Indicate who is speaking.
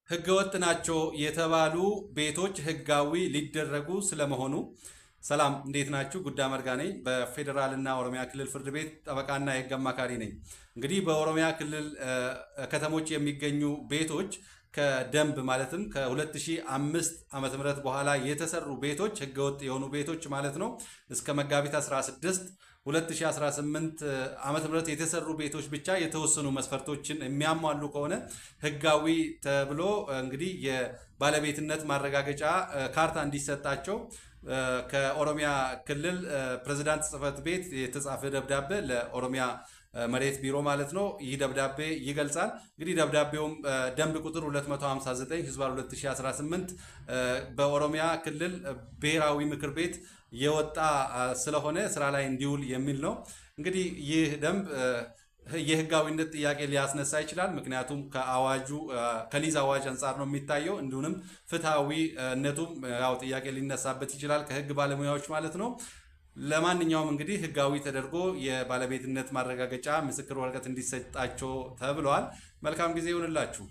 Speaker 1: ህገወጥ ናቸው የተባሉ ቤቶች ህጋዊ ሊደረጉ ስለመሆኑ። ሰላም፣ እንዴት ናችሁ? ጉዳ መርጋ ነኝ። በፌዴራልና ኦሮሚያ ክልል ፍርድ ቤት ጠበቃና የህግ አማካሪ ነኝ። እንግዲህ በኦሮሚያ ክልል ከተሞች የሚገኙ ቤቶች ከደንብ ማለትም ከ2005 ዓ.ም በኋላ የተሰሩ ቤቶች፣ ህገወጥ የሆኑ ቤቶች ማለት ነው፣ እስከ መጋቢት 16 2018 ዓ.ም የተሰሩ ቤቶች ብቻ የተወሰኑ መስፈርቶችን የሚያሟሉ ከሆነ ህጋዊ ተብሎ እንግዲህ የባለቤትነት ማረጋገጫ ካርታ እንዲሰጣቸው ከኦሮሚያ ክልል ፕሬዝዳንት ጽህፈት ቤት የተጻፈ ደብዳቤ ለኦሮሚያ መሬት ቢሮ ማለት ነው። ይህ ደብዳቤ ይገልጻል። እንግዲህ ደብዳቤውም ደንብ ቁጥር 259 ህዝባር 2018 በኦሮሚያ ክልል ብሔራዊ ምክር ቤት የወጣ ስለሆነ ስራ ላይ እንዲውል የሚል ነው። እንግዲህ ይህ ደንብ የህጋዊነት ጥያቄ ሊያስነሳ ይችላል። ምክንያቱም ከአዋጁ ከሊዝ አዋጅ አንጻር ነው የሚታየው። እንዲሁም ፍትሐዊነቱም ያው ጥያቄ ሊነሳበት ይችላል ከህግ ባለሙያዎች ማለት ነው። ለማንኛውም እንግዲህ ህጋዊ ተደርጎ የባለቤትነት ማረጋገጫ ምስክር ወረቀት እንዲሰጣቸው ተብለዋል። መልካም ጊዜ ይሁንላችሁ።